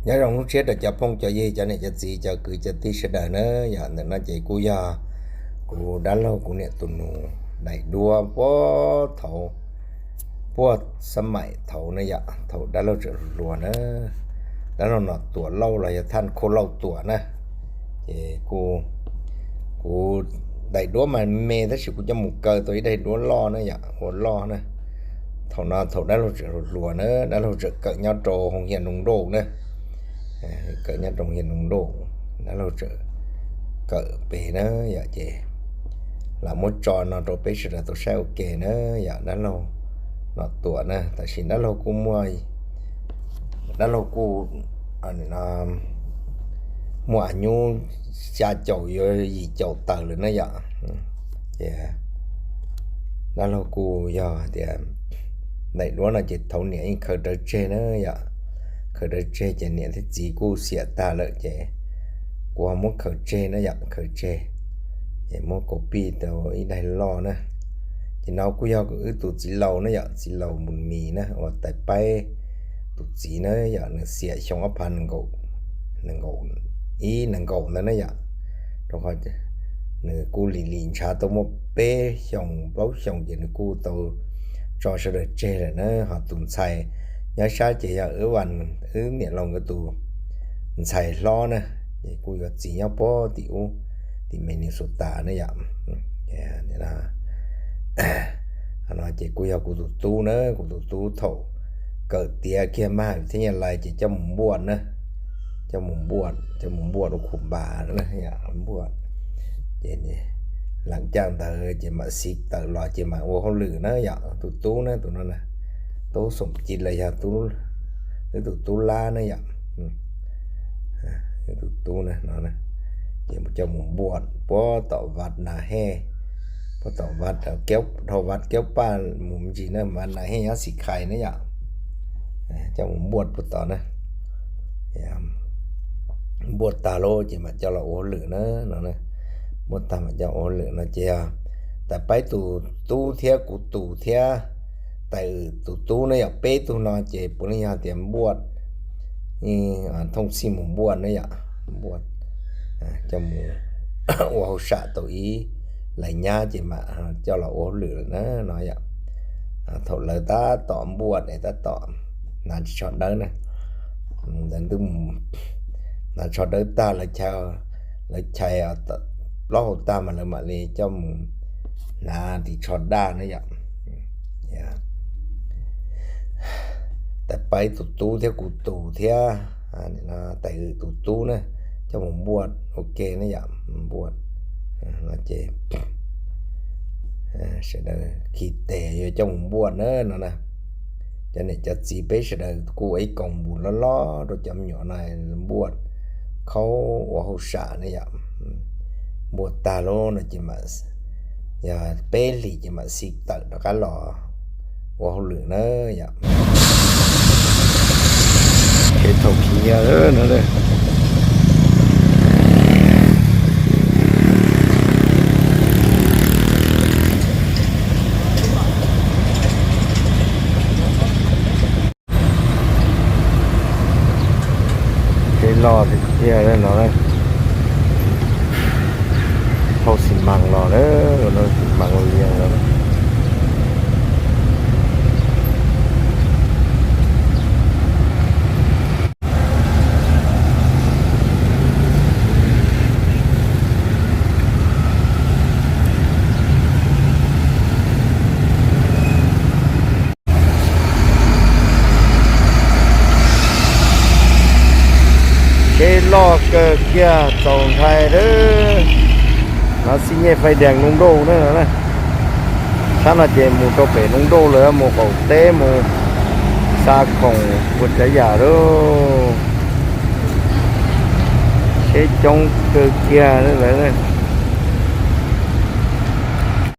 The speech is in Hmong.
Nyob zoo hnub tshiab rau cov phooj cov ywg, cov niam cov txiv, cov kwv cov tij sawv daws na. Yog ntawm no ces kuj yog kuv dab laug kuv niam tus nus daim duab puag thaum, puag xab maim thaum na yom, thaum dab laug tseem hluas na, dab laug Nom Tuam Lauj los yog Thaj Khau Lauj Tuam na. Ces kuj, kuv daim duab mas me tab sis kuv coj mus kaw tau ib daim duab loj na yom, ua loj na. Thaum no thaum dab laug tseem hluas hluas na, dab laug tseem kawm nyob rau Hoo Hias Noo Nrauj na. Kawm nyob rau Hoo Hias Noo Nrauj, dab laug tseem kawm pem na yom, ces lam muab tso no rau peb sawv daws tau saib ua ke na yom, dab laug Nom Tuam na. Tam sim dab laug kuj muaj, dab laug kuj muaj a nyub xya caum yuav yim caum tawm lawm na yom. Ces dab laug kuj yog tias daim duab no ces thaum niam yeej khaws rawv tseg na yom, khaws rawv tseg ces niam thiab txiv kuj xiam tag lawm ces kuv ho muab khaws tseg na yom, khaws tseg ces muab copy tau ib daim loj na. Ces no kuj yog wb tus txiv laus na yom, txiv laus Mus Mis na, uas tais paib tus txiv na yom, nws xiam xyoo ob phav nees nkaum, nees nkaum ib nees nkaum ntawd na yom. Rau qhov nws kuj lim lim ntshav tau muaj peb xyoos plaub xyoos ces nws kuj tau tso sawv daws tseg lawm na. Ho tus ntxhais nyob sab ces yog wb, wb niam laus nkawd tus ntxhais hlob na, ces kuj yuav txiv nyob puag tim ub, tim Minnesota na yom. No ces kuj yog kuv tus tub na, kuv tus tub thaum kawm tiav kiag mas thiab nyaj lais ces coj mus npuaj na, coj mus npuaj, coj mus npuaj rau khu npas, npuaj. Ces lam caj ntawd ces mam xiv tawm los ces mam ua hauj lwm na yom. Tus tub na, tus no na, tub Xoom Ci los yog wb tus tub Lab na yom. Wb tus tub no, ces coj mus npuaj puag tom Vaj Nas Hej, puag tom Vaj, dhau Vaj Keub Paj mus me ntsis na, Vaj Nas Hej nyob Xis Khais na yom. Coj mus npuaj puag tod na. Npuaj tag lawm ces mam coj los ua hauj lwm na no. Npuaj tag mam coj ua hauj lwm no ces yog tais paib tus tub thiab kuv tus thiab tais wm tus tub na yom, peb tug no ces puav leej yog tias npuaj, thooj txhij mus npuaj na yom, npuaj, coj mus ua hauj sam tau ib lais nyab ces mam coj los ua hauj lwm lawm na no yom. Thaum lawv tab tom npuaj es tab tom hnav ris tsho dawb na, ntawd ntuj, hnav tsho dawb tag lawv chais, lawv chais plaub hau tag mas lawv mam li coj mus hnav ris tsho daj na yom. Tais paib tus tub thiab kuv tus thiab tais wm tus tub na, coj mus npuaj ua ke na yom, npuaj no ces sawv daws khi tes yuav coj mus npuaj na no na. Cov niam cov txiv peb sawv daws kuj ua ib koos npus loj loj rau cov me nyuam no npuaj, khaub ua hauj sam na yom. Npuaj tag lawm no ces mam, yog peb hlis ces mam xiv tawm rov qab los ua hauj lwm na yom. Kev thaum khiav no. Kev loj tiag tiag no, hauj xi mas los lawm, xi mas li los. Kev loj kawg kiag txaus ntshai lawm. No xij nyej fais dees Noo Nrauj na. Sab no ces mus rau pem Noo Nrauj lawm, mus qaum teb mus xa khoom ua tsav yam lawm. Tsheb coob kawg kiag lawm.